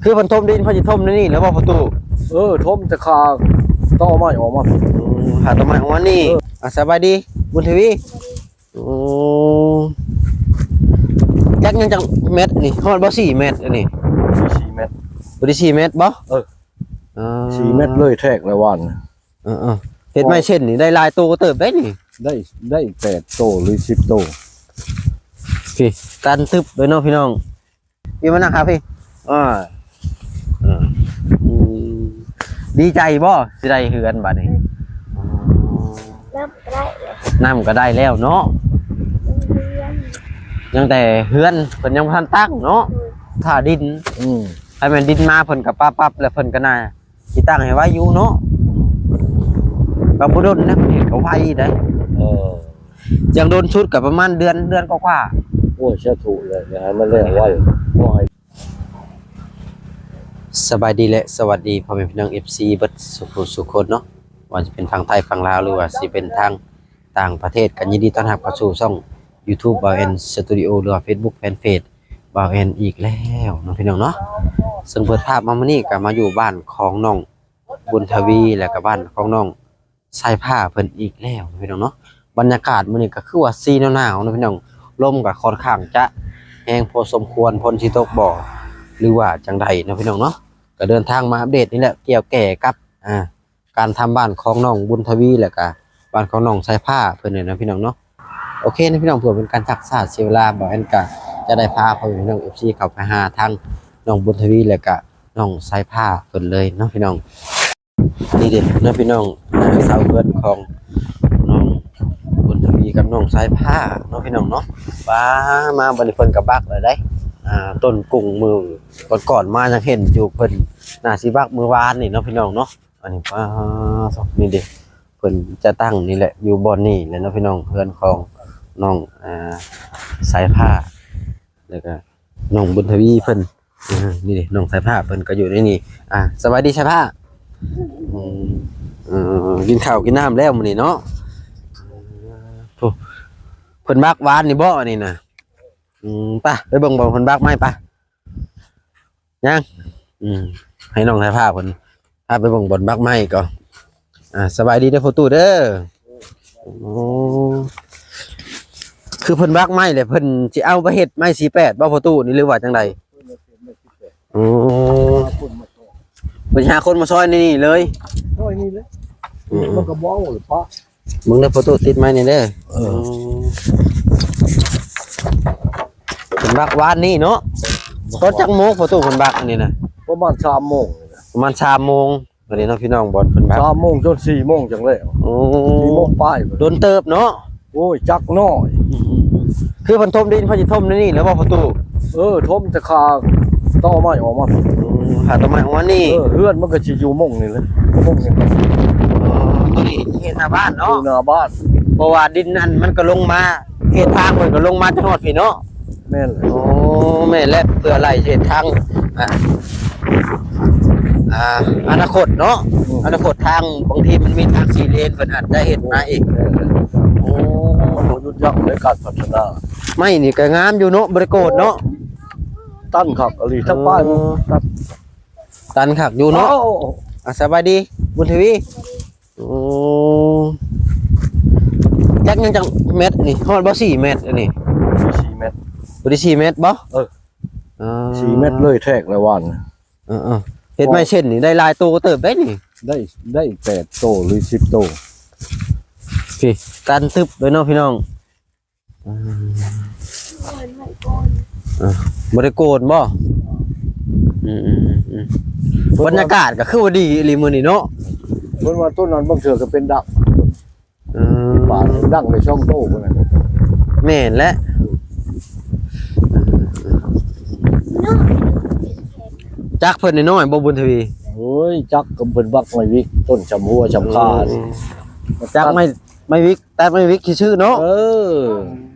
ຄືເພິ່ນຖົມດິນ ເພິ່ນຊິຖົມໃນນີ້ແລ້ວບໍ່ພໍ່ຕູ້? ເອີ ຖົມແຕ່ຄາຕໍໄມ້ອອກມາ. ອືມ ຄາຕໍໄມ້ອອກມານີ້. ເອີ ອ່າ ສະບາຍດີບຸນທະວີ. ໂອ້ ຈັກຍັງຈັກແມັດນີ້? ຮອດບໍ່ສີ່ແມັດອັນນີ້? ສີ່ແມັດ. ບໍ່ໄດ້ສີ່ແມັດບໍ່? ເອີ ອ່າ ສີ່ແມັດເລີຍແທກແລ້ວວານ. ເອີໆ ເຮັດໄມ້ເຊັ່ນນີ້ໄດ້ຫຼາຍໂຕເຕີບໄດ໋ນີ້. ໄດ້ ໄດ້ແປດໂຕຫຼືສິບໂຕ. ພີ້ ຕັນຕຶບເລີຍເນາະພີ່ນ້ອງ. ພີ່ມານັ່ງຫາພີ້. ອ່າ ອືມ ດີໃຈບໍ່ ຊິໄດ້ເຮືອນບາດນີ້? ນ້ຳກໍໄດ້ແລ້ວ ນ້ຳກໍໄດ້ແລ້ວເນາະ. ຍັງແຕ່ເຮືອນເພິ່ນຍັງບໍ່ທັນຕັ້ງເນາະ. ອືມ ຖ້າດິນ. ອືມ ຖ້າແມ່ນດິນມາເພິ່ນກໍປັບໆ ແລ້ວເພິ່ນກໍໜ້າ ຊິຕັ້ງໃຫ້ໄວຢູ່ເນາະ. ກໍບໍ່ດົນນະ ເຮັດກໍໄວໄດ໋. ເອີ ຢ່າງດົນສຸດກໍປະມານເດືອນ ເດືອນກວ່າໆ. ໂອ້ຍ ສາທຸເລີຍ ຢາກໃຫ້ມັນແລ້ວໄວ ຂໍໃຫ້. ສະບາຍດີ ແລະ ສະຫວັດດີພໍ່ແມ່ພີ່ນ້ອງ ເອັຟຊີ ເບິດສູ່ຜູ້ສູ່ຄົນເນາະ, ວ່າຈະເປັນຝັ່ງໄທຝັ່ງລາວ ຫຼືວ່າຊິເປັນທາງຕ່າງປະເທດ ກໍຍິນດີຕ້ອນຮັບເຂົ້າສູ່ຊ່ອງ YouTube ບ່າວແອນ Studio ຫຼືວ່າ Facebook Fanpage ບ່າວແອນອີກແລ້ວເນາະພີ່ນ້ອງເນາະ. ເຊິ່ງເປີດພາບມາມື້ນີ້ກໍມາຢູ່ບ້ານຂອງນ້ອງບຸນທະວີ ແລະກໍບ້ານຂອງນ້ອງສາຍຟ້າເພິ່ນອີກແລ້ວເນາະພີ່ນ້ອງເນາະ. ບັນຍາກາດມື້ນີ້ກໍຄືວ່າຊິໜາວໆເນາະພີ່ນ້ອງ, ລົມກໍຄ່ອນຂ້າງຈະແຮງພໍສົມຄວນ, ຝົນຊິຕົກບໍ່ ຫຼືວ່າຈັ່ງໃດເນາະພີ່ນ້ອງເນາະ. ກໍເດີນທາງມາອັບເດດນີ້ແຫຼະ ກ່ຽວແກ່ກັບ ອ່າ ການທຳບ້ານຂອງນ້ອງບຸນທະວີ ແລ້ວກະບ້ານຂອງນ້ອງສາຍຟ້າເພິ່ນນີ້ນະພີ່ນ້ອງເນາະ. ໂອເຄນະພີ່ນ້ອງ, ເພື່ອເປັນການຊັກຊ້າເສຍເວລາ, ບ່າວແອນກະຈະໄດ້ພາພໍ່ແມ່ພີ່ນ້ອງເອັຟຊີເຂົ້າໄປຫາທາງນ້ອງບຸນທະວີ ແລ້ວກະນ້ອງສາຍຟ້າເພິ່ນເລີຍເນາະພີ່ນ້ອງ. ນີ້ເດ້ເນາະພີ່ນ້ອງ, ອ່າ ເສົາເຮືອນຂອງນ້ອງບຸນທະວີກັບນ້ອງສາຍຟ້າເນາະພີ່ນ້ອງເນາະ. ປ້າ ມາບັດນີ້ເພິ່ນກະບັກແລ້ວເດ້. ອ່າ ຕົ້ນກຸງມື້ກ່ອນໆມາຍັງເຫັນຢູ່, ເພິ່ນໜ້າຊິບັກມື້ວານນີ້ເນາະພີ່ນ້ອງເນາະ. ອັນນີ້ ປ້າ ນີ້ເດ້ ເພິ່ນຈະຕັ້ງນີ້ແຫຼະ ຢູ່ບ່ອນນີ້ແຫຼະເນາະພີ່ນ້ອງ, ເຮືອນຂອງນ້ອງ ອ່າ ສາຍຟ້າ ແລ້ວກະນ້ອງບຸນທະວີເພິ່ນ. ອ່າ ນີ້ເດ້ ນ້ອງສາຍຟ້າເພິ່ນກໍຢູ່ໃນນີ້. ອ່າ ສະບາຍດີສາຍຟ້າ. ອືມ ເອີ ກິນເຂົ້າກິນນ້ຳແລ້ວມື້ນີ້ເນາະ. ໂອ້ ເພິ່ນບັກວານນີ້ບໍ່ ອັນນີ້ນະ? ອືມ ໄປ ໄປເບິ່ງບໍ່ ເພິ່ນບັກໄມ້ ໄປ. ຍັງ ອືມ ໃຫ້ນ້ອງຖ່າຍພາບເພິ່ນ ພາໄປເບິ່ງບ່ອນບັກໄມ້ກ່ອນ. ອ່າ ສະບາຍດີເດີພໍ່ຕູ້ເດີ. ໂອ້ ຄືເພິ່ນບັກໄມ້ແລ້ວ ເພິ່ນຊິເອົາໄປເຮັດໄມ້ສີ່ແປດບໍ່ພໍ່ຕູ້ນີ້ ຫຼືວ່າຈັ່ງໃດ? ໂອ້ ເພິ່ນຫາຄົນມາຊ່ອຍໃນນີ້ເລີຍ ຊ່ອຍນີ້ເລີຍ. ອືມ ມັນກໍບໍ່ເອົາ ປະ ເບິ່ງເດີພໍ່ຕູ້ ຕິດໄມ້ນີ້ເດີ. ເອີ ເພິ່ນບັກວານນີ້ເນາະ. ຕອນຈັກໂມງພໍ່ຕູ້ເພິ່ນບັກອັນນີ້ນະ? ປະມານສາມໂມງນີ້ນະ ປະມານສາມໂມງ. ບັດນີ້ເນາະພີ່ນ້ອງ ບ່ອນເພິ່ນບັກ ສາມໂມງຈົນສີ່ໂມງຈັ່ງແລ້ວ. ໂອ້ ສີ່ໂມງປາຍ ດົນເຕີບເນາະ. ໂອ້ຍ ຈັກໜ້ອຍ. ອືມໆ ຄືເພິ່ນຖົມດິນ ເພິ່ນຊິຖົມໃນນີ້ແລ້ວບໍ່ພໍ່ຕູ້? ເອີ ຖົມແຕ່ຄາຕໍໄມ້ອອກມາ. ອືມ ຄາຕໍໄມ້ອອກມານີ້. ເອີ ເຮືອນມັນກໍຊິຢູ່ໝ່ອງນີ້ແຫຼະ ໝ່ອງນີ້. ອໍ ຕົວນີ້ເຂດໜ້າບ້ານເນາະ? ເຂດໜ້າບ້ານ ເພາະວ່າດິນອັນມັນກໍລົງມາ ເຂດທາງເພິ່ນກໍລົງມາຈົນຮອດພີ້ເນາະ? ແມ່ນແຫຼະ. ໂອ້ ແມ່ນແຫຼະ ເພື່ອໄລ່ເຂດທາງ ອ່າ ອ່າ ອະນາຄົດເນາະ. ອືມ ອະນາຄົດທາງ ບາງທີມັນມີທາງສີ່ເລນ ເພິ່ນອາດຈະເຮັດມາອີກ. ແມ່ນແຫຼະ. ໂອ້ ບໍ່ຢຸດຢັ້ງໃນການພັດທະນາ. ໄມ້ນີ້ກໍງາມຢູ່ເນາະ ບໍ່ໄດ້ໂກນເນາະ. ຕັນຄັກອີ່ຫຼີ ທັງປາຍ. ອໍ ຕັນ ຕັນຄັກຢູ່ເນາະ. ເອົາ ອ່າ ສະບາຍດີບຸນທະວີ. ໂອ້ ຈັກຍັງຈັກແມັດນີ້? ຮອດບໍ່ສີ່ແມັດອັນນີ້? ສີ່ແມັດ. ບໍ່ໄດ້ສີ່ແມັດບໍ່? ເອີ ອ່າ ສີ່ແມັດເລີຍແທກແລ້ວວານ. ເອີໆ ເຮັດໄມ້ເຊັ່ນນີ້ໄດ້ຫຼາຍໂຕເຕີບໄດ໋ນີ້. ໄດ້ ໄດ້ແປດໂຕຫຼືສິບໂຕ. ພີ້ ຕັນຕຶບເລີຍເນາະພີ່ນ້ອງ. ອືມ ເອີ ບໍ່ໄດ້ໂກນບໍ່? ອືມໆໆໆ ບັນຍາກາດກໍຄືວ່າດີອີ່ຫຼີມື້ນີ້ເນາະ. ເພິ່ນວ່າຕົ້ນນັ້ນບາງເທື່ອກໍເປັນດັງ. ອືມ ປ່າດັງໄດ້ສອງໂຕພຸ້ນນະ. ແມ່ນແຫຼະ. ຈັກເພິ່ນນ້ອຍໆບໍ່ ບຸນທະວີ? ໂອ້ຍ ຈັກກໍເພິ່ນບັກໄມ້ວິກ ຕົ້ນຊຳຫົວຊຳຄາ. ອືມ ຈັກໄມ້ ໄມ້ວິກ ຕັດໄມ້ວິກຊື່ໆເນາະ. ເອີ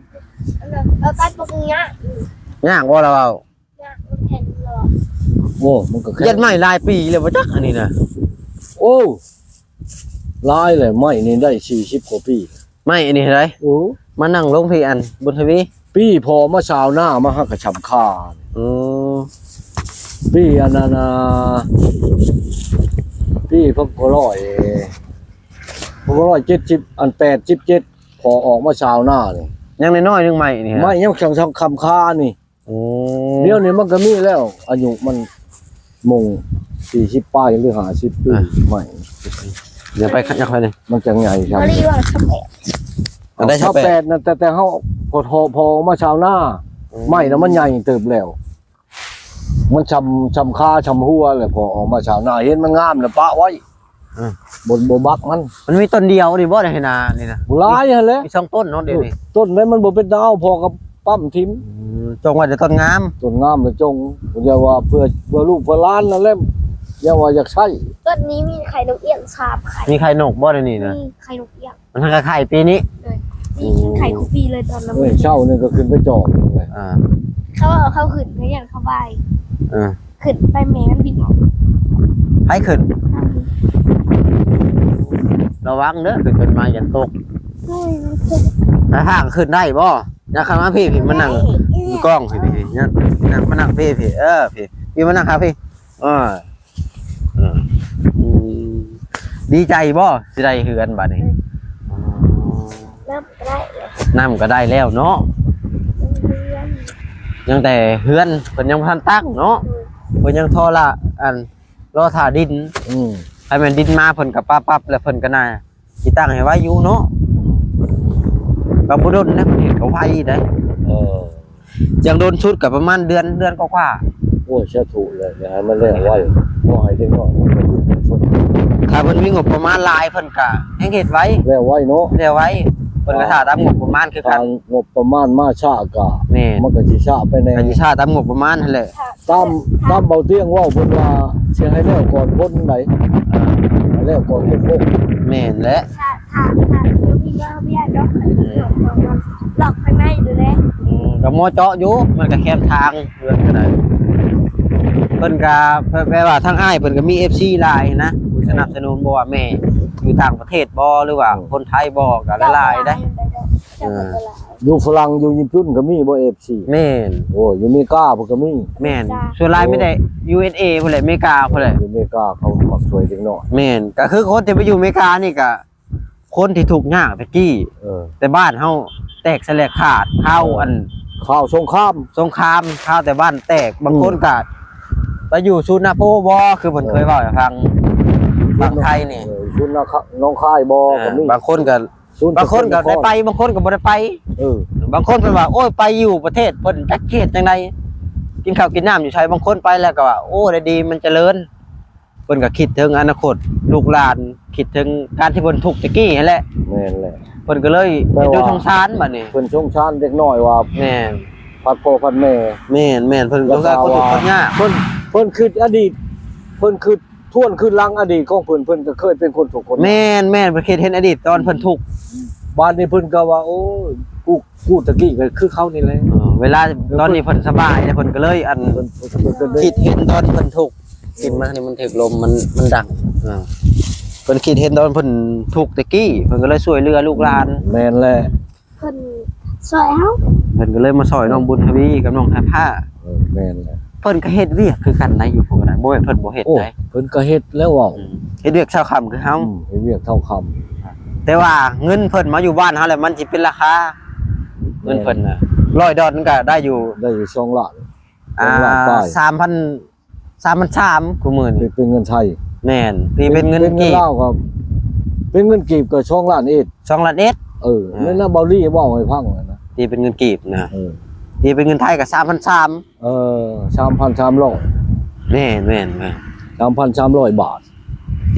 ເອົາຕັດບໍ່ຍາກ. ຍາກບໍ່ລະເວົ້າ? ຍາກ ມັນແຂງເນາະ. ໂອ້ ມັນກໍແຂງ. ເຮັດໄມ້ຫຼາຍປີແລ້ວບໍ່ຈັກອັນນີ້ນະ. ໂອ້ ຫຼາຍແລ້ວ ໄມ້ນີ້ໄດ້ສີ່ສິບກວ່າປີ. ໄມ້ອັນນີ້ເທົ່າໃດ? ໂອ້ ມານັ່ງລົງພີ້ ອັນບຸນທະວີ. ປີພໍ່ມາຊາວນາມາຫາກະຊຳຄາ. ເອີ ປີອັນນັ້ນນະ ປີພັນເກົ້າຮ້ອຍ ພັນເກົ້າຮ້ອຍເຈັດສິບ ອັນ ແປດສິບເຈັດ ພໍອອກມາຊາວນານີ້ ຍັງນ້ອຍໆໜຶ່ງໄມ້ນີ້ ໄມ້ຍັງສັງຄຳຄານີ້. ໂອ້ ດຽວນີ້ມັນກໍມີແລ້ວ ອາຍຸມັນມົງສີ່ສິບປາຍ ຫຼື ຫ້າສິບປີ ອ່ະ ໄມ້ ດຽວໄປ ຍັງໄປນີ້ ມັນຈັ່ງໃຫຍ່ຊ່ຳ ອັນໃດຊາວແປດ ຊາວແປດນັ້ນ ແຕ່ ແຕ່ເຮົາພໍ ພໍ ພໍມາຊາວນາ ອືມ ໄມ້ນະມັນໃຫຍ່ເຕີບແລ້ວ ມັນຊ່ຳ ຊ່ຳຄາ ຊ່ຳຫົວແລ້ວ ພໍອອກມາຊາວນາ ເຫັນມັນງາມແລ້ວປະໄວ້. ອ່າ ບໍ່ ບໍ່ບັກມັນ ມັນມີຕົ້ນດຽວນີ້ບໍ່ ໃນໃນນານີ້ນະ? ບໍ່ຫຼາຍຫັ້ນແຫຼະ ມີສອງຕົ້ນເນາະດຽວນີ້ ຕົ້ນໃດມັນບໍ່ເປັນຕາເອົາ ພໍກໍປ້ຳຖິ້ມ. ອືມ ຈົ່ງໄວ້ແຕ່ຕົ້ນງາມ ຕົ້ນງາມລະຈົ່ງ ຢ່າວ່າເພື່ອ ເພື່ອລູກເພື່ອຫຼານນັ້ນແຫຼະ ຢ່າວ່າຢາກໃຊ້. ຕົ້ນນີ້ມີໄຂ່ນົກເອຍງສາມໄຂ່ ມີໄຂ່ນົກບໍ່ດຽວນີ້ນະ? ມີໄຂ່ນົກເອຍງ ມັນຫາກະໄຂ່ປີນີ້ ໂດຍ ປີນີ້ໄຂ່ຄູ່ປີເລີຍຕອນນັ້ນ ເອີ ເຊົ້ານີ້ກໍຂຶ້ນໄປຈອບເລີຍ ອ່າ ເຂົາເອົາເຂົາຂຶ້ນ ເຂົາຢ້ານເຂົາບາຍ ເອີ ຂຶ້ນໄປແມ່ມັນບິນອອກ ໃຜຂຶ້ນ? ລະວັງເດີ ຂຶ້ນຕົ້ນໄມ້ຢ້ານຕົກ ໂອ້ຍ ມັນຂຶ້ນ ແຕ່ຖ້າຂຶ້ນໄດ້ບໍ່? ຍາກຂຶ້ນມາພີ້ ພີ້ມານັ່ງ ໄດ້ ຢູ່ກ້ອງພີ້ ພີ້ ພີ້ ຍາກ ຍາກມານັ່ງພີ້ ພີ້ ເອີ ພີ້ ພີ້ມານັ່ງຫາພີ້ ເອີ ເອີ ອືມ ດີໃຈບໍ່ ຊິໄດ້ເຮືອນບາດນີ້? ເອີ ອໍ ນ້ຳກໍໄດ້ແລ້ວ ນ້ຳກໍໄດ້ແລ້ວເນາະ ຍັງແຕ່ເຮືອນເພິ່ນຍັງບໍ່ທັນຕັ້ງເນາະ ເອີ ເພິ່ນຍັງທໍລະ ອັນ ລໍຖ້າດິນ ອືມ ໃຫ້ແມ່ນດິນມາເພິ່ນກໍປັບໆ ແລ້ວເພິ່ນກໍໜ້າຊິຕັ້ງໃຫ້ໄວຢູ່ເນາະ ກໍບໍ່ດົນນະ ເພິ່ນເຮັດກໍໄວໄດ໋ ເອີ ຢ່າງດົນສຸດກໍປະມານເດືອນ ເດືອນກວ່າໆ ໂອ້ຍ ສາທຸເລີຍ ໃຫ້ມັນແລ້ວໄວ ຂໍໃຫ້ເດັກນ້ອຍມັນໄປຢູ່ກັນຊົນ ຖ້າເພິ່ນມີງົບປະມານຫຼາຍ ເພິ່ນກະແຮ່ງເຮັດໄວ ແລ້ວໄວເນາະ ແລ້ວໄວ ເພິ່ນກະຖ້າຕາມງົບປະມານຄືກັນ ຖ້າງົບປະມານມາຊ້າກະ ແມ່ນ ມັນກະຊິຊ້າໄປແດ່ ກະຊິຊ້າຕາມງົບປະມານຫັ້ນແຫຼະ ຕາມ ຕາມເບົາຕຽງເວົ້າ ເພິ່ນວ່າຊິໃຫ້ແລ້ວກ່ອນຝົນໃດ ໃຫ້ແລ້ວກ່ອນຝົນຕົກ ແມ່ນແຫຼະ ຖ້າ ຖ້າ ຖ້າບໍ່ມີເງິນເຮົາບໍ່ຢາກດອກ ອືມ ລັອກຂ້າງໃນຢູ່ເດ້ ອືມ ກໍໝໍເຈາະຢູ່ ມັນກໍແຄມທາງ ເຮືອນກໍໄດ້ ເພິ່ນກໍແປວ່າທາງອ້າຍເພິ່ນກໍມີເອັຟຊີຫຼາຍນະ ຜູ້ສະໜັບສະໜູນ ບໍ່ວ່າແມ່ຢູ່ຕ່າງປະເທດບໍ່ ຫຼືວ່າ ອືມ ຄົນໄທບໍ່ ກໍຫຼາຍໆເດ້ ຫຼາຍໆ ເອີ ຢູ່ຝຣັ່ງ ຢູ່ຍີ່ປຸ່ນກໍມີບໍ່ ເອັຟຊີ? ແມ່ນ ໂອ້ຍ ຢູ່ເມກາພຸ້ນກໍມີ ແມ່ນ ສ່ວນຫຼາຍມີແຕ່ຢູເອັສເອພຸ້ນແຫຼະ ເມກາພຸ້ນແຫຼະ ຢູ່ເມກາເຂົາມັກຊ່ວຍເດັກນ້ອຍ ແມ່ນ ກໍຄືຄົນທີ່ໄປຢູ່ເມການີ້ກໍ ຄົນທີ່ທຸກຍາກແຕ່ກີ້ ເອີ ແຕ່ບ້ານເຮົາແຕກສະແຫຼກຂາດ ຄາວ ເອີ ອັນ ຄາວສົງຄາມ ສົງຄາມ ຄາວແຕ່ບ້ານແຕກ ບາງຄົນ ອືມ ກໍໄປຢູ່ສູນນາໂພບໍ ຄືເພິ່ນ ເອີ ເຄີຍເວົ້າໃຫ້ຟັງ ຝັ່ງໄທນີ້ ເອີ ສູນນາຄາ ໜອງຄາຍບໍ ເອີ ກໍມີ ບາງຄົນກໍ ບາງຄົນກໍໄດ້ໄປ ບາງຄົນກໍບໍ່ໄດ້ໄປ ເອີ ບາງຄົນເພິ່ນວ່າ ໂອ້ຍ ໄປຢູ່ປະເທດເພິ່ນຈັກຊິເຮັດຈັ່ງໃດ ກິນເຂົ້າກິນນ້ຳຢູ່ໃສ ບາງຄົນໄປແລ້ວກໍວ່າ ໂອ້ ໄດ້ດີ ມັນຈະເລີນ ເພິ່ນກໍຄິດເຖິງອະນາຄົດລູກຫຼານ ຄິດເຖິງການທີ່ເພິ່ນທຸກແຕ່ກີ້ຫັ້ນແຫຼະ ແມ່ນແຫຼະ ເພິ່ນກໍເລີຍເຮັດດ້ວຍສົງສານບາດນີ້ ເພິ່ນສົງສານເດັກນ້ອຍວ່າ ແມ່ນ ພັດພໍ່ພັດແມ່ ແມ່ນໆ ເພິ່ນສົງສານຄົນທຸກຄົນຍາກ ເພິ່ນ ເພິ່ນຄິດອະດີດ ເພິ່ນຄິດທວນຄືນຫຼັງອະດີດຂອງເພິ່ນ ເພິ່ນກໍເຄີຍເປັນຄົນທຸກຄົນຍາກ ແມ່ນໆ ເພິ່ນຄິດເຫັນອະດີດຕອນເພິ່ນທຸກ ບາດນີ້ເພິ່ນກໍວ່າ ໂອ້ຍ ກູ ກູຕະກີ້ກໍຄືເຂົານີ້ແຫຼະ ເອີ ເວລາຕອນນີ້ເພິ່ນສະບາຍແລ້ວ ເພິ່ນກໍເລີຍ ອັນ ເພິ່ນ ເພິ່ນກໍໄດ້ ຄິດເຫັນຕອນເພິ່ນທຸກ ກິນມານີ້ມັນຖືກລົມ ມັນ ມັນດັງ ເອີ ເພິ່ນຄິດເຫັນຕອນເພິ່ນທຸກແຕ່ກີ້ ເພິ່ນກໍເລີຍຊ່ວຍເຫຼືອລູກຫຼານ ແມ່ນແຫຼະ ເພິ່ນຊ່ອຍເຮົາ ເພິ່ນກໍເລີຍມາຊ່ອຍນ້ອງບຸນທະວີກັບນ້ອງໄທພ້າ ເອີ ແມ່ນແຫຼະ ເພິ່ນກໍເຮັດວຽກຄືກັນໄດ໋ ຢູ່ພຸ້ນກໍໄດ້ ບໍ່ແມ່ນເພິ່ນບໍ່ເຮັດ ໂອ້ ໄດ໋ ເພິ່ນກໍເຮັດແລ້ວເວົ້າ ອືມ ເຮັດວຽກເຊົ້າຄ່ຳຄືເຮົາ ອືມ ເຮັດວຽກເຊົ້າຄ່ຳ ແຕ່ວ່າເງິນເພິ່ນມາຢູ່ບ້ານເຮົາແລ້ວ ມັນຊິເປັນລາຄາ ເງິນເພິ່ນນະ ແມ່ນ ຮ້ອຍດອນມັນກໍໄດ້ຢູ່ ໄດ້ຢູ່ສອງລ້ານ ອ່າ ສອງລ້ານປາຍ ສາມພັນ ສາມພັນສາມ ຄູ່ມື້ນີ້ ເປັນ ເປັນເງິນໄທ ແມ່ນ ຕີເປັນເງິນ ເປັນເງິນ ເປັນເງິນ ກີບ ລາວກໍ ເປັນເງິນກີບກໍສອງລ້ານເອັດ ສອງລ້ານເອັດ ເອີ ອ່າ ນັ້ນນະ ເບົາລີເວົ້າໃຫ້ຟັງຫັ້ນນະ ຕີເປັນເງິນກີບນະ ເອີ ຕີເປັນເງິນໄທກໍສາມພັນສາມ ເອີ ສາມພັນສາມຮ້ອຍ ແມ່ນໆໆ ສາມພັນສາມຮ້ອຍບາດ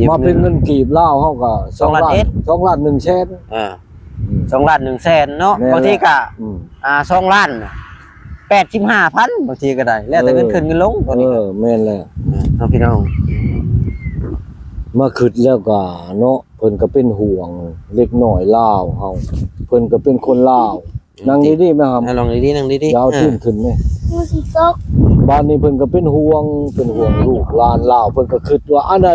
ມາເປັນເງິນກີບລາວເຮົາກໍສອງລ້ານ ສອງລ້ານເອັດ ສອງລ້ານໜຶ່ງແສນ ອ່າ ອືມ ສອງລ້ານໜຶ່ງແສນເນາະ ແມ່ນແຫຼະ ບາງທີກໍ ອືມ ອ່າ ສອງລ້ານແປດສິບຫ້າພັນ ບາງທີກໍໄດ້ ແລ້ວແຕ່ເງິນຂຶ້ນເງິນລົງ ເອີ ຕົວນີ້ ເອີ ແມ່ນແຫຼະ ເນາະພີ່ນ້ອງ ມາຄິດແລ້ວກໍເນາະ ເພິ່ນກໍເປັນຫ່ວງເດັກນ້ອຍລາວເຮົາ ເພິ່ນກໍເປັນຄົນລາວ ນັ່ງດີໆ ແມ່ຫຳ ນັ່ງດີໆ ນັ່ງດີໆ ຢ່າເອົາຕີນຂຶ້ນແມ່ ມັນຊິຕົກ ບາດນີ້ເພິ່ນກໍເປັນຫ່ວງ ເປັນຫ່ວງລູກຫຼານລາວ ເພິ່ນກໍຄິດວ່າ ອັນໃດ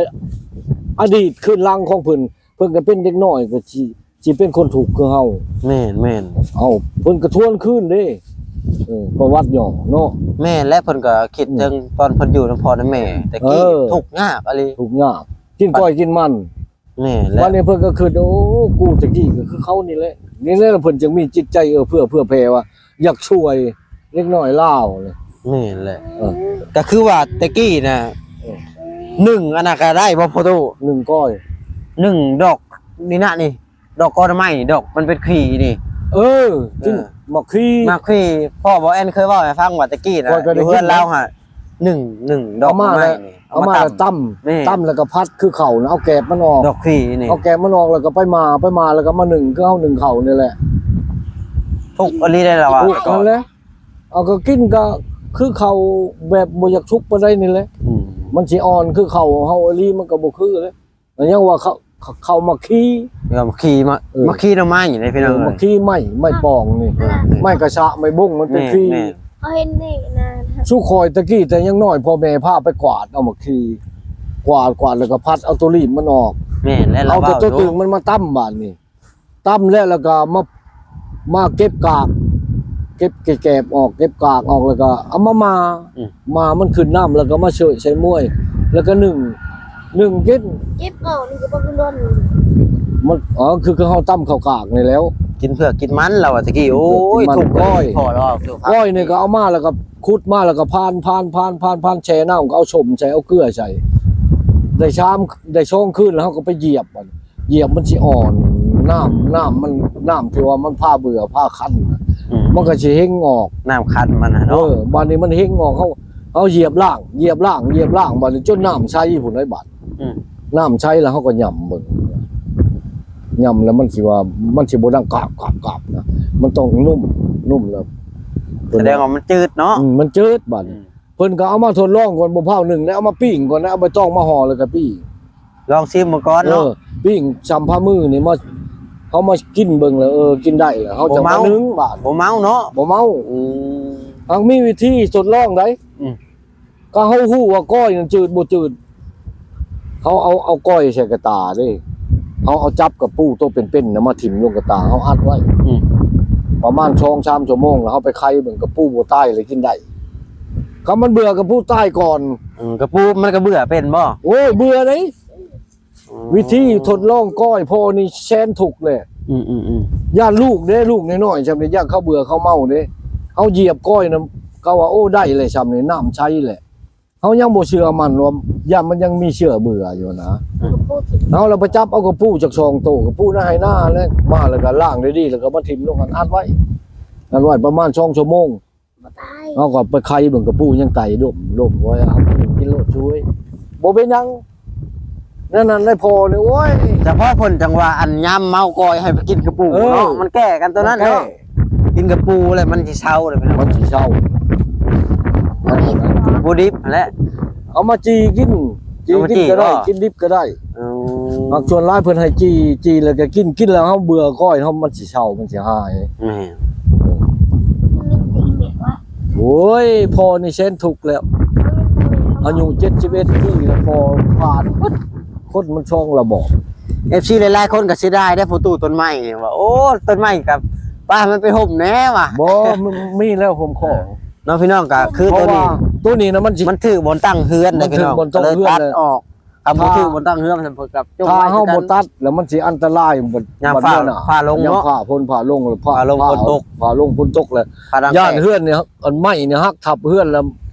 ອະດີດຄືນຫຼັງຂອງເພິ່ນ ເພິ່ນກໍເປັນເດັກນ້ອຍ ກໍຊິ ຊິເປັນຄົນທຸກຄືເຮົາ ແມ່ນໆ ເອົ້າ ເພິ່ນກໍທວນຄືນເດ້ ເອີ ປະຫວັດຫຍໍ້ເນາະ. ແມ່ນແຫຼະ ເພິ່ນກໍຄິດເຖິງ ອືມ ຕອນເພິ່ນຢູ່ນຳພໍ່ນຳແມ່ແຕ່ກີ້ ເອີ ທຸກຍາກອີ່ຫຼີ ທຸກຍາກ ກິນກ້ອຍກິນມັນ. ແມ່ນແຫຼະ ບັດນີ້ເພິ່ນກໍຄິດ ໂອ້ ກູແຕ່ກີ້ກໍຄືເຂົານີ້ແຫຼະ ນີ້ແຫຼະ ເພິ່ນຈຶ່ງມີຈິດໃຈເອື້ອເຟື້ອເຜື່ອແຜ່ວ່າ ຢາກຊ່ວຍເດັກນ້ອຍລາວນີ້. ແມ່ນແຫຼະ ເອີ ກໍຄືວ່າແຕ່ກີ້ນະ ເອີ ໜຶ້ງອັນນັ້ນກໍໄດ້ບໍ່ພໍ່ຕູ້? ໜຶ້ງກ້ອຍ ໜຶ້ງດອກນີ້ນະ ນີ້ ດອກກໍໜໍ່ໄມ້ນີ້ ດອກມັນເປັນຄີນີ້. ເອີ ເອີ ກິນໝາກຄີ ໝາກຄີ ພໍ່ບໍ່ແອນເຄີຍເວົ້າໃຫ້ຟັງວ່າແຕ່ກີ້ນະ ຢູ່ເຮືອນລາວຫັ້ນ ໜຶ້ງ ໜຶ້ງດອກໄມ້ນີ້ ເອົາມາແລ້ວຕຳ ແມ່ນ ຕຳແລ້ວກໍຜັດຄືເຂົ້ານະ ເອົາແກບມັນອອກ ດອກຄີນີ້ ເອົາແກບມັນອອກ ແລ້ວກໍໄປໝ່າ ໄປໝ່າ ແລ້ວກໍມາໜຶ້ງ ຄືເຮົາໜຶ້ງເຂົ້ານີ້ແຫຼະ. ທຸກອີ່ຫຼີໄດ໋ລະວ່າ ທຸກນັ້ນແຫຼະ. ເອົາ ກໍກິນກໍຄືເຂົ້າແບບບໍ່ຢາກສຸກປານໃດນີ້ແຫຼະ. ອືມ ມັນຊິອ່ອນຄືເຂົ້າເຮົາອີ່ຫຼີ ມັນກໍບໍ່ຄືເດ້. ແລ້ວຍັງວ່າເຂົ້າ ເຂົ້າໝາກຄີ ເຂົ້າໝາກຄີ ໝາກ ເອີ ໝາກຄີໜໍ່ໄມ້ນີ້ພີ່ນ້ອງ ເອີ ເອີຍ ໝາກຄີໄມ້ ໄມ້ປອງນີ້ ເອີ ໄມ້ກະຊະ ໄມ້ບົ້ງ ມັນເປັນ ແມ່ນ ຄີ ແມ່ນ ເຮົາເຫັນນີ້ນະ ສູ່ຂ້ອຍຕະກີ້ແຕ່ຍັງນ້ອຍ ພໍ່ແມ່ພາໄປກວາດເອົາໝາກຄີ ກວາດ ກວາດແລ້ວກໍພັດເອົາຕົວລີບມັນອອກ. ແມ່ນແລ້ວ ເອົາແຕ່ຕົວຕຶງມັນມາຕຳບາດນີ້ ຕຳແລ້ວ ແລ້ວກໍມາ ມາເກັບກາກ ເກັບແກບອອກ ເກັບກາກອອກ ແລ້ວກໍເອົາມາໝ່າ ອືມ ໝ່າມັນຂຶ້ນນ້ຳ ແລ້ວກໍມາເຊີຍໃສ່ມວຍ ແລ້ວກໍໜຶ້ງ ໜຶ້ງກິນ ເກັບອອກນີ້ກໍບໍ່ຄືລ້ນ ມັນ ອໍ ຄື ຄືເຮົາຕຳເຂົ້າກາກນີ້ແລ້ວ ກິນເຜື່ອກກິນມັນລາວວ່າຕະກີ້. ໂອ້ຍ ທຸກກ້ອຍ ພໍລາວ ກ້ອຍນີ້ກໍເອົາມາ ແລ້ວກໍຂຸດມາ ແລ້ວກໍຜ່ານ ຜ່ານ ຜ່ານ ຜ່ານ ຜ່ານ ແຊ່ນ້ຳ ກໍເອົາສົ້ມໃສ່ ເອົາເກືອໃສ່ ໄດ້ສາມ ໄດ້ສອງຄືນ ແລ້ວເຮົາກໍໄປຢຽບ ຢຽບມັນຊິອ່ອນ ນ້ຳ ນ້ຳມັນ ນ້ຳທີ່ວ່າມັນພາເບື່ອພາຄັນ ອືມ ມັນກໍຊິເຮັງອອກ ນ້ຳຄັນມັນນະເນາະ. ເອີ ບາດນີ້ມັນເຮັງອອກ ເຮົາ ເຮົາຢຽບລ້າງ ຢຽບລ້າງ ຢຽບລ້າງ ບາດນີ້ຈົນນ້ຳໃສພຸ້ນໄດ໋ບາດ. ອືມ ນ້ຳໃສແລ້ວເຮົາກໍຫຍ້ຳເບິ່ງ ຫຍ້ຳແລ້ວມັນຊິວ່າ ມັນຊິບໍ່ດັງກາບ ກາບ ກາບນະ ມັນຕ້ອງນຸ້ມ ນຸ້ມແລ້ວ ສະແດງວ່າມັນຈືດເນາະ. ອືມ ມັນຈືດບາດນີ້ ອືມ ເພິ່ນກໍເອົາມາທົດລອງກ່ອນ ບໍ່ພ້າວໜຶ້ງ ແລ້ວເອົາມາປີ້ງກ່ອນ ແລ້ວເອົາໃບຕອງມາຫໍ່ ແລ້ວກໍປີ້ງ ລອງຊີມເບິ່ງກ່ອນເນາະ. ເອີ ປີ້ງຊຳພາມືນີ້ ມາ ເຮົາມາກິນເບິ່ງແລ້ວ ເອີ ກິນໄດ້ແລ້ວ ເຮົາຈະມາໜຶ້ງບາດ ບໍ່ເມົາເນາະ ບໍ່ເມົາ. ອືມ ຫາກມີວິທີທົດລອງໄດ໋. ອືມ ກໍເຮົາຮູ້ວ່າກ້ອຍນັ້ນຈືດບໍ່ຈືດ ເຮົາເອົາ ເອົາກ້ອຍໃສ່ກະຕ່າເດ້ ເຮົາເອົາຈັບກະປູໂຕເປັນໆນະມາຖິ້ມລົງກະຕ່າ ເຮົາອັດໄວ້ ອືມ ປະມານສອງສາມຊົ່ວໂມງ ແລ້ວເຮົາໄປໄຂເບິ່ງ ກະປູບໍ່ຕາຍ ແລ້ວກິນໄດ້. ຄັນມັນເບື່ອ ກະປູຕາຍກ່ອນ. ອືມ ກະປູມັນກະເບື່ອເປັນບໍ່? ໂອ້ຍ ເບື່ອເດ້. ອໍ ວິທີທົດລອງກ້ອຍພໍ່ນີ້ແສນທຸກແຫຼະ. ອືມໆໆ ຢ້ານລູກເດ້ ລູກນ້ອຍໆຊ່ຳນີ້ ຢ້ານເຂົາເບື່ອເຂົາເມົາເດ້. ເຮົາຢຽບກ້ອຍນຳ ເຂົາວ່າ ໂອ້ ໄດ້ແຫຼະຊ່ຳນີ້ ນ້ຳໃສແຫຼະ. ເຮົາຍັງບໍ່ເຊື່ອໝັ້ນວ່າ ຢ້ານມັນຍັງມີເຊື້ອເບື່ອຢູ່ນະ. ອືມ ເຮົາລະໄປຈັບເອົາກະປູຈັກສອງໂຕ ກະປູໃນໄຮ່ນາແຫຼະ ມາແລ້ວກໍລ້າງໄດ້ດີ ແລ້ວກໍມາຖິ້ມລົງຫັ້ນ ອັດໄວ້ ອັດໄວ້ປະມານສອງຊົ່ວໂມງ ບໍ່ຕາຍ ເຮົາກໍໄປໄຂເບິ່ງ ກະປູຍັງໄຕດົມໆ ໂອ້ຍ ເອົາກິນໂລດຊ່ວຍ ບໍ່ເປັນຫຍັງ. ແນວນັ້ນໄດ໋ພໍ່ນີ້ ໂອ້ຍ ສະເພາະເພິ່ນຈັ່ງວ່າ ອັນຍາມເມົາກ້ອຍໃຫ້ໄປກິນກະປູເນາະ. ເອີ ມັນແກ້ກັນຕົວນັ້ນເນາະ ມັນແກ້ ກິນກະປູແລ້ວມັນຊິເຊົາເດ້ພີ່ນ້ອງ ມັນຊິເຊົາ. ກະປູດິບຫັ້ນແຫຼະ ເອົາມາຈີ່ກິນ ຈີ່ກິນກໍໄດ້ ເອົາມາຈີ່ກໍ ກິນດິບກໍໄດ້. ອໍ ມັກສ່ວນຫຼາຍເພິ່ນໃຫ້ຈີ່ ຈີ່ແລ້ວກໍກິນ ກິນແລ້ວເຮົາເບື່ອກ້ອຍເຮົາ ມັນຊິເຊົາ ມັນຊິຫາຍ. ແມ່ນ ໂອ້ຍ ພໍ່ນີ້ແສນທຸກແລ້ວ ອາຍຸເຈັດສິບເອັດປີແລ້ວ ພໍ່ຂາດເບິດ ຄົນມັນຊ່ອງລະບອກ. ເອັຟຊີຫຼາຍໆຄົນກໍເສຍດາຍເດ້ ພໍ່ຕູ້ຕົ້ນໄມ້ນີ້ວ່າ ໂອ້ ຕົ້ນໄມ້ກໍປະໃຫ້ມັນໄປຮົ່ມແດ່ວ່າ. ບໍ່ ມັນມີແລ້ວຮົ່ມຂອງເນາະ ພີ່ນ້ອງ. ກໍຄືໂຕນີ້ ເພາະວ່າໂຕນີ້ນະ ມັນຊິ ມັນຖືກບ່ອນຕັ້ງເຮືອນເດ້ ມັນຖືກບ່ອນຕັ້ງເຮືອນ ກໍເລີຍຕັດອອກ. ຖ້າບໍ່ຖືກບ່ອນຕັ້ງເຮືອນ ເພິ່ນກໍຈົ່ງ ຖ້າເຮົາບໍ່ຕັດແລ້ວ ມັນຊິອັນຕະລາຍ. ຍາມຟ້າ ຍາມຟ້າລົງເນາະ ຟ້າລົງ ເຂົາເອີ້ນຟ້າລົງ ຟ້າລົງ ຟ້າ ຟ້າຕົກ ຟ້າລົງ ຝົນຕົກແລ້ວ ຢ້ານເຮືອນນີ້ ອັນໄມ້ນີ້ຫັກທັບເຮືອນແລ້ວ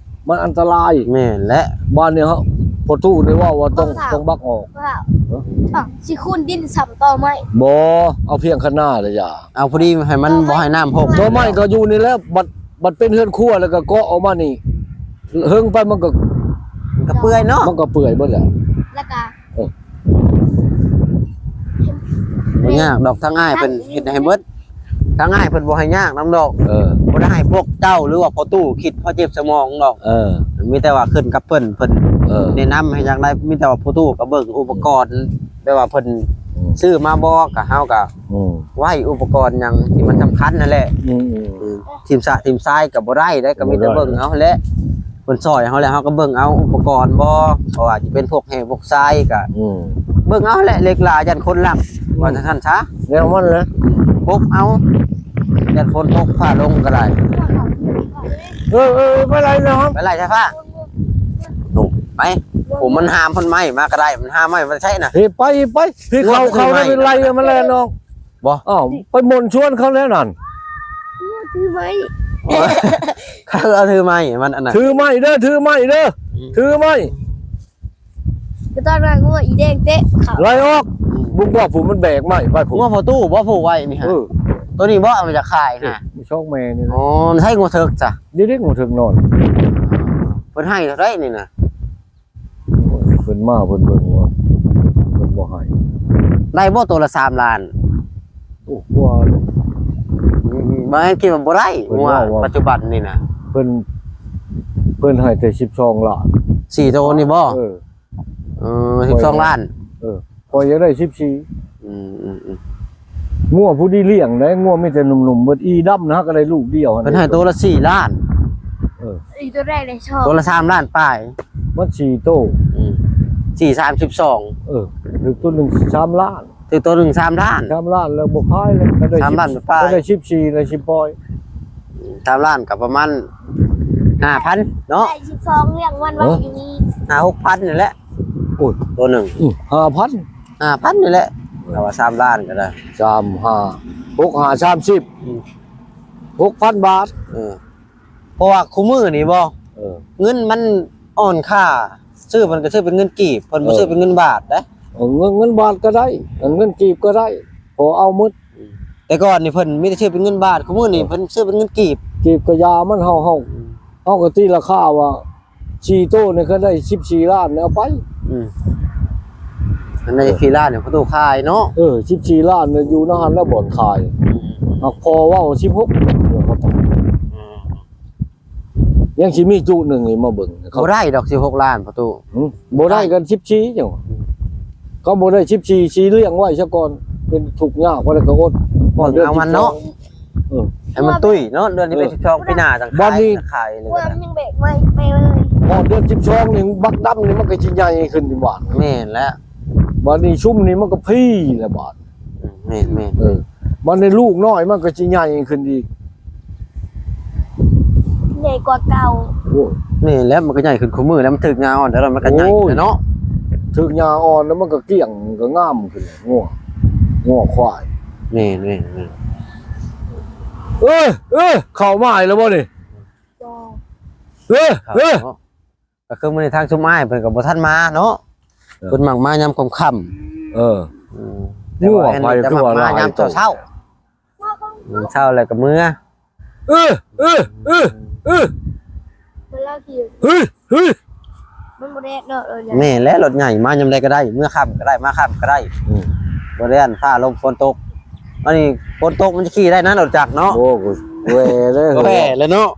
ມັນອັນຕະລາຍ. ແມ່ນແຫຼະ ບ້ານນີ້ເຮົາ ພໍ່ຕູ້ນີ້ເວົ້າວ່າຕ້ອງ ຕ້ອງບັກອອກ. ຊິຂຸດດິນຊຳຕໍໄມ້ ບໍ່ ເອົາພຽງຄັນນາລະຢ່າ ເອົາພໍດີໃຫ້ມັນບໍ່ໃຫ້ນ້ຳຫົກ. ຕໍໄມ້ກໍຢູ່ນີ້ແຫຼະ ບັດ ບັດເປັນເຮືອນຄົວແລ້ວກໍເກາະອອກມານີ້ ເຫິງໄປມັນກໍ ມັນກໍເປື່ອຍເນາະ ມັນກໍເປື່ອຍເບິດແລ້ວ ແລ້ວກໍ ເອີ ບໍ່ຍາກດອກ ທາງອ້າຍເພິ່ນເຮັດໃຫ້ເບິດ ທາງອ້າຍເພິ່ນບໍ່ໃຫ້ຍາກນຳດອກ. ເອີ ບໍ່ໄດ້ໃຫ້ພວກເຈົ້າ ຫຼືວ່າພໍ່ຕູ້ຄິດພໍເຈັບສະໝອງດອກ. ເອີ ມີແຕ່ວ່າຂຶ້ນກັບເພິ່ນ ເພິ່ນ ເອີ ແນະນຳໃຫ້ຢ່າງໃດ ມີແຕ່ວ່າພໍ່ຕູ້ກໍເບິ່ງອຸປະກອນ ແບບວ່າເພິ່ນ ອືມ ຊື້ມາບໍ່ ກໍເຮົາກໍ ອືມ ໄວ້ອຸປະກອນຫຍັງທີ່ມັນສຳຄັນຫັ້ນແຫຼະ. ອືມໆ ອືມ ຖິ້ມສະຖິ້ມຊາຍກໍບໍ່ໄດ້ເດ້ ກໍມີແຕ່ເບິ່ງເອົາຫັ້ນແຫຼະ ເພິ່ນຊ່ອຍເຮົາແລ້ວ ເຮົາກໍເບິ່ງເອົາອຸປະກອນບໍ່ ບໍ່ວ່າຈະເປັນພວກແຮ່ພວກຊາຍກໍ ອືມ ເບິ່ງເອົາແຫຼະ ເຫຼັກຫຼາຢ້ານຄົນລັກ ອືມ ວ່າຈັ່ງຊັ້ນຊະ ແນວມັນແຫຼະ ປົກເອົາ ຢ້ານຝົນຕົກຟ້າລົງກໍໄດ້. ເອີ ເອີ ໄປໄລ່ນະ ໄປໄລ່ສາຍຟ້າ. ໂອ້ ໄປ. ໂອ້ ມັນຫາມ ມັນໄມ້ມາກໍໄດ້ ມັນຫາມໄມ້ມາໃຊ້ນະ. ເອີ ໄປ ໄປ. ທີ່ເຂົາ ງົວ ເຂົາໄປໄລ່ມັນແລ້ວນ້ອງ. ບໍ່ ອ້າວ ໄປມ່ວນຊວນເຂົາແລ້ວນັ້ນ. ຖືໄມ້ ເຂົາເອົາຖືໄມ້ມັນອັນນັ້ນ. ຖືໄມ້ເດີ ຖືໄມ້ເດີ ອືມ ຖືໄມ້. ກໍຕອນນັ້ນງົວອີແດງເຕະເຂົາ ໄລ່ອອກ. ອືມ ບຸກວ່າຜູ້ມັນແບກໄມ້ໄປຜູ້ ງົວພໍ່ຕູ້ບໍ່ ຜູ້ໄວ້ນີ້ຫະ. ເອີ ໂຕນີ້ບໍ່ເອົາມາຈາກຄ້າຍນະ. ນີ້ຊ່ອງແມ່ນີ້ນະ. ອໍ ໃຊ້ງົວເຖິກຊະ. ເດັກໆງົວເຖິກນອນ. ເພິ່ນໃຫ້ເທົ່າໃດນີ້ນະ? ໂອ້ຍ ເພິ່ນມາເພິ່ນເບິ່ງວ່າເພິ່ນບໍ່ໃຫ້. ໄດ້ບໍ່ໂຕລະສາມລ້ານ? ໂອ້ ກວ່າ. ອືມ ບໍ່ ຄິດວ່າບໍ່ໄດ້. ເພິ່ນວ່າ ງົວປັດຈຸບັນນີ້ນະ ເພິ່ນ ເພິ່ນໃຫ້ແຕ່ສິບສອງລ້ານ. ສີ່ໂຕນີ້ບໍ່? ເອີ ເອີ ສິບສອງລ້ານ. ເອີ ຂ້ອຍຢາກໄດ້ສິບສີ່. ອືມ ອືມ ອືມ. ງົວຜູ້ນີ້ລ້ຽງໄດ້ ງົວມີແຕ່ໜຸ່ມໆ ເບິດ. ອີດຳນະ ຫາກໍໄດ້ລູກດຽວຫັ້ນ. ເພິ່ນໃຫ້ໂຕລະສີ່ລ້ານ. ເອີ ອີໂຕແລກໄດ້ສອງ ໂຕລະສາມລ້ານປາຍ. ມັນສີ່ໂຕ. ອືມ ສີ່ສາມສິບສອງ. ເອີ ຖືກໂຕໜຶ່ງສາມລ້ານ. ຖືກໂຕໜຶ່ງສາມລ້ານ. ສາມລ້ານແລ້ວບໍ່ຂາຍແລ້ວ ກໍໄດ້ສາມລ້ານປາຍ ກໍໄດ້ສິບສີ່ ໄດ້ສິບປາຍ. ສາມລ້ານກໍປະມານຫ້າພັນເນາະ. ໄດ້ສິບສອງ ລ້ຽງມັນໄວ້ຢູ່ນີ້ ຫ້າຫົກພັນນີ້ແຫຼະ. ໂອ້ຍ ໂຕໜຶ່ງ ອືມ ຫ້າພັນ ຫ້າພັນນີ້ແຫຼະ. ເອີ ແຕ່ວ່າສາມລ້ານກໍໄດ້ ສາມຫ້າ ຫົກຫ້າສາມສິບ ອືມ ຫົກພັນບາດ. ເອີ ເພາະວ່າຄູ່ມື້ນີ້ບໍ່ ເອີ ເງິນມັນອ່ອນຄ່າ ຊື້ມັນກໍຊື້ເປັນເງິນກີບ ເພິ່ນບໍ່ ເອີ ຊື້ເປັນເງິນບາດເດ້. ເອີ ເງິນ ເງິນບາດກໍໄດ້ ເງິນ ເງິນກີບກໍໄດ້ ພໍເອົາໝົດ. ອືມ ແຕ່ກ່ອນນີ້ເພິ່ນມີແຕ່ຊື້ເປັນເງິນບາດ ຄູ່ມື້ນີ້ ເອີ ເພິ່ນຊື້ເປັນເງິນກີບ. ກີບກໍຢ່າມັນ ເຮົາ ເຮົາ ເຮົາກໍຕີລາຄາວ່າ ສີ່ໂຕນີ້ກໍໄດ້ສິບສີ່ລ້ານ ເອົາໄປ. ອືມ ອັນໃນສີ່ລ້ານນີ້ປະຕູຂາຍເນາະ. ເອີ ສິບສີ່ລ້ານນີ້ຢູ່ໃນຫັ້ນແລ້ວບ່ອນຂາຍ. ອືມ ຫາກພໍເວົ້າສິບຫົກ ອືມ ຍັງຊິມີຈຸໜຶ່ງນີ້ມາເບິ່ງ. ບໍ່ໄດ້ດອກສິບຫົກລ້ານປະຕູ. ຫື ບໍ່ໄດ້ກັນສິບສີ່ຫຍັງ. ອືມ ກໍບໍ່ໄດ້ສິບສີ່ ຊິລ້ຽງໄວ້ຊະກ່ອນ ເປັນທຸກຍາກບໍ່ໄດ້ກໍອົດ. ເບິ່ງເອົາມັນເນາະ. ເອີ ໃຫ້ມັນຕຸ້ຍເນາະ ເດືອນສິບເອັດ ເອີ ສິບສອງ ປີໜ້າຈັ່ງຂາຍ. ບາດນີ້ ຂາຍເລີຍ ມັນຍັງແບກໄວ້ໄປເລີຍ. ພໍເດືອນສິບສອງນີ້ບັກດຳນີ້ມັນກໍຊິໃຫຍ່ຂຶ້ນຢູ່ບ້ານ. ແມ່ນແລ້ວ. ບາດນີ້ຊຸມນີ້ມັນກໍພີແລ້ວບາດ. ອືມ ແມ່ນໆ ເອີ ບາດນີ້ລູກນ້ອຍມັນກໍຊິໃຫຍ່ຂຶ້ນອີກ. ໃຫຍ່ກວ່າເກົ່າ. ໂອ້ຍ ແມ່ນແລ້ວ ມັນກໍໃຫຍ່ຂຶ້ນຄູ່ມື້ແລ້ວ ມັນຖືກຫຍ້າອ່ອນແລ້ວມັນກໍໃຫຍ່ ໂອ້ຍ ແລ້ວເນາະ. ຖືກຫຍ້າອ່ອນແລ້ວມັນກໍກ້ຽງ ມັນກໍງາມຂຶ້ນ ງົວ ງົວຄວາຍ. ແມ່ນໆໆ. ເອີ ເອີ ເຂົ້າມາອີກແລ້ວບໍ່ນີ້? ບໍ່. ເອີ ເອີ ເນາະ ກໍຄືມື້ນີ້ທາງຊຸມອ້າຍເພິ່ນກໍບໍ່ທັນມາເນາະ. ເອີ ເພິ່ນມັກມາຍາມຄ່ຳໆ. ເອີ ອືມ ງົວໃຜຄືວ່າຫຼາຍໂຕ ແຕ່ວ່າອັນນີ້ຈະມັກມາຍາມເຊົ້າໆ. ອືມ ເຊົ້າແລ້ວກໍເມືອ. ເອີ ເອີ ເອີ ເອີ ມັນລາວຂີ່ ເຮີ້ຍ ເຮີ້ຍ ມັນບໍ່ແດດເນາະ. ເອີ ແມ່ນແຫຼະ ລົດໃຫຍ່ມາຍາມໃດກໍໄດ້ ເມືອຄ່ຳກໍໄດ້ ມາຄ່ຳກໍໄດ້. ອືມ ບໍ່ໄດ້ອັນຟ້າລົມຝົນຕົກ. ອັນນີ້ຝົນຕົກມັນຈະຂີ່ໄດ້ນະລົດຈັກເນາະ. ໂອ້ ແຫວ່ເລີຍ ແຫວ່ແລ້ວເນາະ.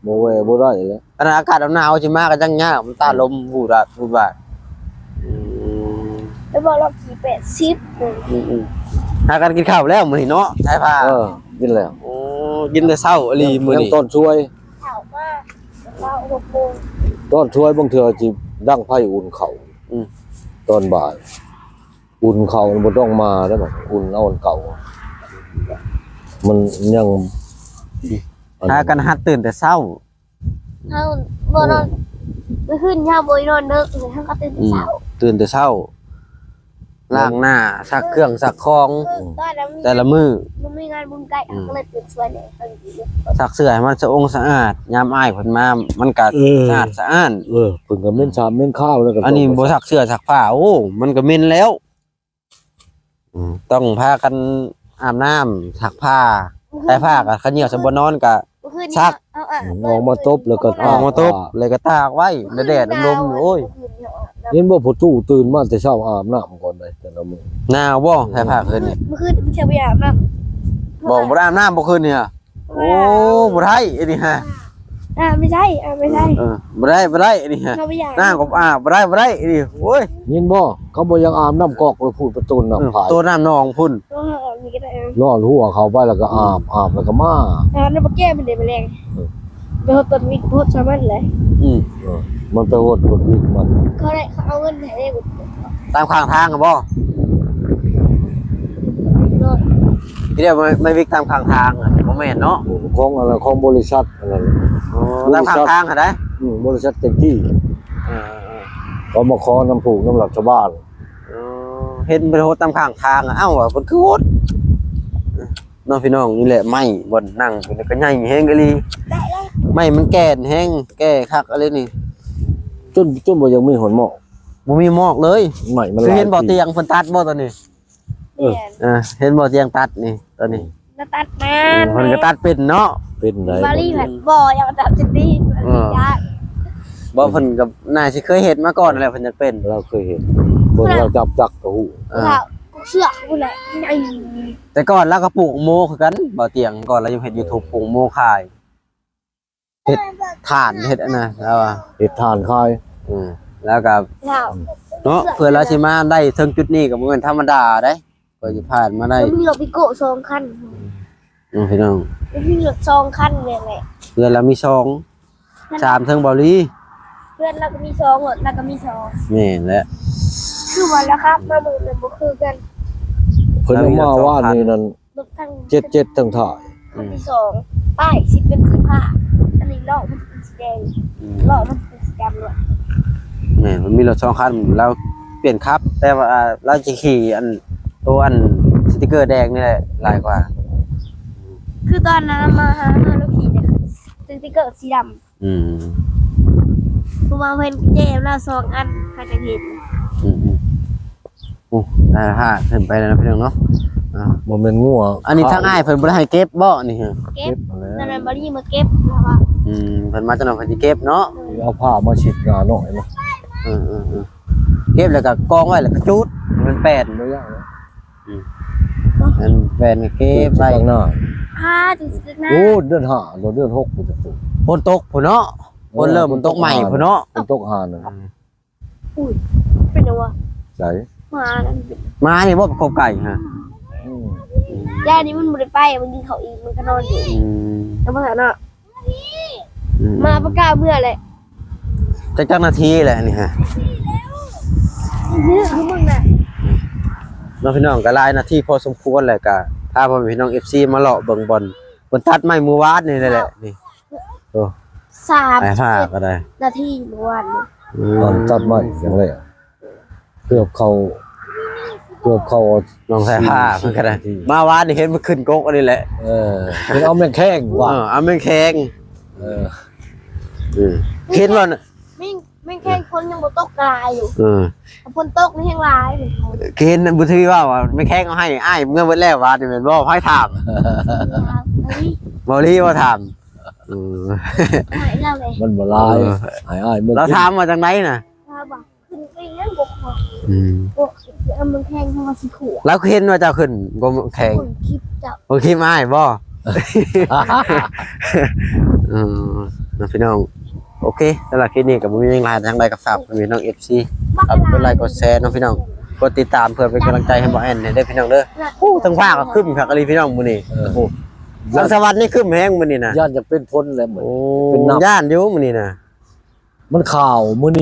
ບໍ່ແຫວ່ບໍ່ໄດ້ແຫຼະ. ອັນນັ້ນອາກາດໜາວຊິມາກໍຍັງຍາກ ມັນຕາລົມວູດວາດ ວູດວາດ. ອືມ ແລ້ວບອກລອງຂີ່ແປດສິບ. ອືມໆ ຫາກັນກິນເຂົ້າແລ້ວມື້ນີ້ເນາະ ສາຍຟ້າ. ເອີ ກິນແລ້ວ. ໂອ້ ກິນແຕ່ເຊົ້າອີ່ຫຼີມື້ນີ້ ຕອນຊ່ວຍ ເຂົ້າມາເຊົ້າຫົກໂມງ ຕອນຊ່ວຍບາງເທື່ອຊິດັງໄຟອຸ່ນເຂົ້າ. ອືມ ຕອນບ່າຍ ອຸ່ນເຂົ້າບໍ່ຕ້ອງມາແລ້ວ ອຸ່ນເອົາອັນເກົ່າ ມັນຍັງ ພາກັນຫັດຕື່ນແຕ່ເຊົ້າ. ເຮົາບໍ່ນອນ ມື້ຄືນເຮົາບໍ່ໄດ້ນອນເດິກ ເຮົາກໍຕື່ນແຕ່ເຊົ້າ. ອືມ ຕື່ນແຕ່ເຊົ້າ ລ້າງໜ້າ ຊັກເຄື່ອງຊັກຂອງ ເອີ ແຕ່ລະມື້ ບໍ່ມີງານບຸນໃກ້ ອືມ ເຮົາກໍເລີຍຕື່ນຊ່ວຍແດ່. ຊັກເສື້ອໃຫ້ມັນສະອົງສະອາດ ຍາມອ້າຍເພິ່ນມາ ມັນກໍ ເອີ ສະອາດສະອ້ານ. ເອີ ເພິ່ນກໍເໝັນສາບເໝັນຄາວແລ້ວກໍ ອັນນີ້ບໍ່ຊັກເສື້ອຊັກຜ້າ ໂອ້ ມັນກໍເໝັນແລ້ວ. ອືມ ຕ້ອງພາກັນອາບນ້ຳ ຊັກຜ້າ ໃສ່ຜ້າກໍຂະຫຍຽວໃສ່ບ່ອນນອນກໍ ມື້ຄືນນີ້ ຊັກ ເຮົາອາບ ອືມ ອອກມາຕົບແລ້ວກໍ ອອກມາຕົບ ຕາກ ແລ້ວກໍຕາກໄວ້ ແດດໆລົມໆ. ໂອ້ຍ ເຫັນບໍ່ ພໍ່ຕູ້ຕື່ນມາແຕ່ເຊົ້າອາບນ້ຳກ່ອນໄດ ແຕ່ລະມື້. ໜາວບໍ່ ໃສ່ຜ້າຄືນນີ້? ມື້ຄືນ ມື້ຄືນເພິ່ນຈະໄປອາບນ້ຳ ບໍ່ ບໍ່ໄດ້ອາບນ້ຳມື້ຄືນນີ້. ໂອ້ ບໍ່ໄດ້ອັນນີ້ຫະ ອາບບໍ່ໄດ້ ອາບບໍ່ໄດ້. ເອີ ບໍ່ໄດ້ ບໍ່ໄດ້ອັນນີ້ຫະ ນ້ຳກໍອາບບໍ່ໄດ້ ບໍ່ໄດ້ອັນນີ້. ໂອ້ຍ ຍິນບໍ່ ເຂົາບໍ່ຢາກອາບນ້ຳກອກໄປພຸ້ນ ໄປໂຕນນ້ຳ ເອີ ພາຍ ໂຕນນ້ຳໜອງພຸ້ນ. ນອນຫົວເຂົ້າໄປແລ້ວກໍອາບ ອືມ ອາບແລ້ວກໍມາ ອາບນ້ຳປະແກ້ວມັນໄດ້ມາແລງ. ເອີ ໄປຮອດຕົ້ນວິກ ຮອດສາມັນແຫຼະ. ອືມ ເອີ ມັນໄປຮອດຕົ້ນວິກມັນ ເຂົາໄດ້ ເຂົາເອົາເງິນໃຫ້ເດ້. ຕາມຂ້າງທາງຫັ້ນບໍ່? ໂດຍ. ທີ່ເຮົາໄມ້ ໄມ້ວິກຕາມຂ້າງທາງ ບໍ່ແມ່ນເນາະ ຂອງອັນນັ້ນ ຂອງບໍລິສັດອັນນັ້ນ ອໍ ຕາມຂ້າງທາງຫັ້ນໃດ໋ ອືມ ບໍລິສັດເຕັມທີ່ ເອີໆໆ ເຂົາມາຂໍນຳຜູກນຳລັດຖະບານ ອໍ ເຫັນເພິ່ນຫົດຕາມຂ້າງທາງ ເອົ້າ ວ່າເພິ່ນຄືຫົດ ເນາະພີ່ນ້ອງ. ນີ້ແຫຼະໄມ້ບ່ອນນັ່ງເພິ່ນກໍໃຫຍ່ແຮງອີ່ຫຼີ ໄມ້ມັນແກ່ນແຮງ ແກ່ຄັກອີ່ຫຼີນີ້ ຈົນ ຈົນບໍ່ຢາກມີຮອດໝອກ ບໍ່ມີໝອກເລີຍ ໄມ້ມັນ ຄືເຫັນບໍ່ ຕຽງເພິ່ນຕັດບໍ່ຕອນນີ້ ເອີ ເອີ ເຫັນບໍ່ຕຽງຕັດນີ້ ຕອນນີ້ ລະຕັດແມ່ນ ເພິ່ນກໍຕັດເປັນເນາະ ເປັນໄດ໋ ບາລີພັດບໍ່ຢາກຕັດຊິຕີ ເອີ ບໍ່ ເພິ່ນກໍໜ້າຊິເຄີຍເຮັດມາກ່ອນແຫຼະ ເພິ່ນຢາກເປັນ ລາວເຄີຍເຮັດ ເບິ່ງລາວຈັບຈັກກໍຮູ້ ເອີ ລາວເຊືອກພຸ້ນແຫຼະ ໃຫຍ່ ແຕ່ກ່ອນລາວກໍປູກໂມຄືກັນ ບໍ່ຕຽງ ກ່ອນລາວຍັງເຮັດ YouTube ປູກໂມຂາຍ ເຮັດຖ່ານເຮັດອັນນັ້ນລາວວ່າ ເຮັດຖ່ານຂາຍ ອືມ ແລ້ວກໍ ລາວ ເນາະ ເພື່ອລາວຊິມາໄດ້ເຖິງຈຸດນີ້ກໍບໍ່ແມ່ນທຳມະດາເດ້ ກວ່າຊິຜ່ານມາໄດ້ ມີລົດພິໂກະສອງຄັນ ອືມ ພີ່ນ້ອງ ມີລົດສອງຄັນນີ້ແຫຼະ ເພື່ອນລາວມີສອງ ສາມເທິງເບົາຫຼີ ເພື່ອນລາວກໍມີສອງ ລົດລາວກໍມີສອງ ແມ່ນແຫຼະ ຄືວ່າລາຄາມາມື້ນັ້ນບໍ່ຄືກັນ ເພິ່ນເອົາມາວານນີ້ນັ້ນ ລົດທັງ ເຈັດເຈັດທັງທ້າຍ ຄັນທີສອງ ປ້າຍຊິເປັນສີຟ້າ ອັນນີ້ລໍ້ມັນຊິເປັນສີແດງ ອືມ ລໍ້ມັນຊິເປັນສີດຳດ້ວຍ ແມ່ນ ມັນມີລົດສອງຄັນ ລາວປ່ຽນຂັບ ແຕ່ວ່າລາວຊິຂີ່ອັນ ໂຕອັນສະຕິກເກີແດງນີ້ແຫຼະຫຼາຍກວ່າ ຄືຕອນນັ້ນມາຫາເຮົາ ລາວຂີ່ແຕ່ສະຕິກເກີສີດຳ ອືມ ເພາະວ່າເພິ່ນແຈມລາວສອງອັນ ເຂົາຈະເຫັນ ອືມໆ ໂອ້ ໄດ້ຫາຂຶ້ນໄປແລ້ວເນາະພີ່ນ້ອງເນາະ ອ່າ ບໍ່ແມ່ນງົວ ອັນນີ້ທາງອ້າຍເພິ່ນບໍ່ໄດ້ໃຫ້ເກັບບໍ່ນີ້? ເກັບ ເກັບຫັ້ນແຫຼະ ນັ້ນນະ ບາລີມາເກັບລາວວ່າ ອືມ ເພິ່ນມາຈັກໜ່ອຍເພິ່ນຊິເກັບເນາະ ເອົາຜ້າມາຊິດໜ້ານ້ອຍເນາະ ເອີໆໆ ເກັບແລ້ວກໍກອງໄວ້ ແລ້ວກໍຈູດ ມັນແປ້ນບໍ່ຍາກເນາະ ອືມ ອັນແປ້ນກໍເກັບໄວ້ ອາ ຈັ່ງຊີ້ນະ ໂອ້ ເດືອນຫ້າ ເດືອນຫົກພຸ້ນ ຝົນຕົກພຸ້ນເນາະ ຝົນເລີ່ມຕົກໃໝ່ພຸ້ນເນາະ ຝົນຕົກຫານະ ອືມ ອຸ້ຍ ເປັນຫຍັງວະ ໃສ ໝານັ້ນ ໝານີ້ບໍ່ໄປກົບໄກ່ຮະ ອືມ ຢ້ານນີ້ມັນບໍ່ໄດ້ໄປ ມັນກິນເຂົ້າອີ່ມ ມັນກໍນອນຢູ່ ອືມ ແຕ່ວ່າເນາະ ອືມ ມາປະກາເມື່ອແຫຼະ ຈັກ ຈັກນາທີແຫຼະນີ້ຮະ ເຍອະຢູ່ມຶງນະ ເນາະ ພີ່ນ້ອງ ກໍຫຼາຍນາທີພໍສົມຄວນແຫຼະ ກໍພາພໍ່ແມ່ພີ່ນ້ອງ ເອັຟຊີ ມາເລາະເບິ່ງບ່ອນເພິ່ນຕັດໄມ້ມື້ວານນີ້ແຫຼະ ນີ້ ໂອ້ ສາມສິບເຈັດນາທີມື້ວານນີ້ ອືມ ຕອນຕັດໄມ້ຈັ່ງແລ້ວ ເກືອບເຂົ້າ ເກືອບເຂົ້າ ນ້ອງສາຍຟ້າເພິ່ນກໍໄດ້ ມາວານນີ້ເຫັນມັນຂຶ້ນກົກອັນນີ້ແຫຼະ ເອີ ເພິ່ນເອົາແມງແຄງວ່າ ເອີ ເອົາແມງແຄງ ເອີ ເອີ ເຫັນວ່າ ແມງ ແມງແຄງຝົນຍັງບໍ່ຕົກຫຼາຍຢູ່ ເອີ ຝົນຕົກນີ້ແຮງຫຼາຍ ເຫັນບຸນທະວີເວົ້າວ່າແມງແຄງເອົາໃຫ້ອ້າຍເມືອເບິດແລ້ວ ວານນີ້ແມ່ນບໍ່? ໃຜຖາມ? ເບົາລີ ເບົາລີບໍ່ຖາມ? ເອີ ໃຫ້ລາວເລີຍ ມັນບໍ່ຫຼາຍ ເອີ ໃຫ້ອ້າຍເມືອ ລາວຖາມວ່າຈັ່ງໃດນະ? ລາວວ່າ ຂຶ້ນໄປຍັງບໍ່ພໍ ອືມ ບໍ່ ຊິເອົາມັນແພງເພາະວ່າຊິຂົວ ລາວຄືເຫັນວ່າເຈົ້າຂຶ້ນກົກແຂງ ເບິ່ງຄລິບເຈົ້າ ເບິ່ງຄລິບອ້າຍບໍ່? ເອີ ເນາະພີ່ນ້ອງ ໂອເຄ ສຳລັບຄລິບນີ້ກໍບໍ່ມີຫຍັງຫຼາຍ ທາງໃດກໍຝາກພີ່ນ້ອງເອັຟຊີ ຝາກກົດໄລກົດແຊເນາະພີ່ນ້ອງ ກົດຕິດຕາມເພື່ອເປັນກຳລັງໃຈໃຫ້ບໍ່ແອນແດ່ເດີພີ່ນ້ອງເດີ ໂອ້ ທັງຟ້າກໍຄຶ້ມຄັກອີ່ຫຼີພີ່ນ້ອງມື້ນີ້ ເອີ ໂອ້ ທາງສະຫວັນນີ້ຄຶ້ມແຮງມື້ນີ້ນະ ຢ້ານຈະເປັນຝົນແລ້ວມື້ ໂອ້ ເປັນນ້ຳ ຢ້ານຢູ່ມື້ນີ້ນະ ມັນຂາວມື້ນີ້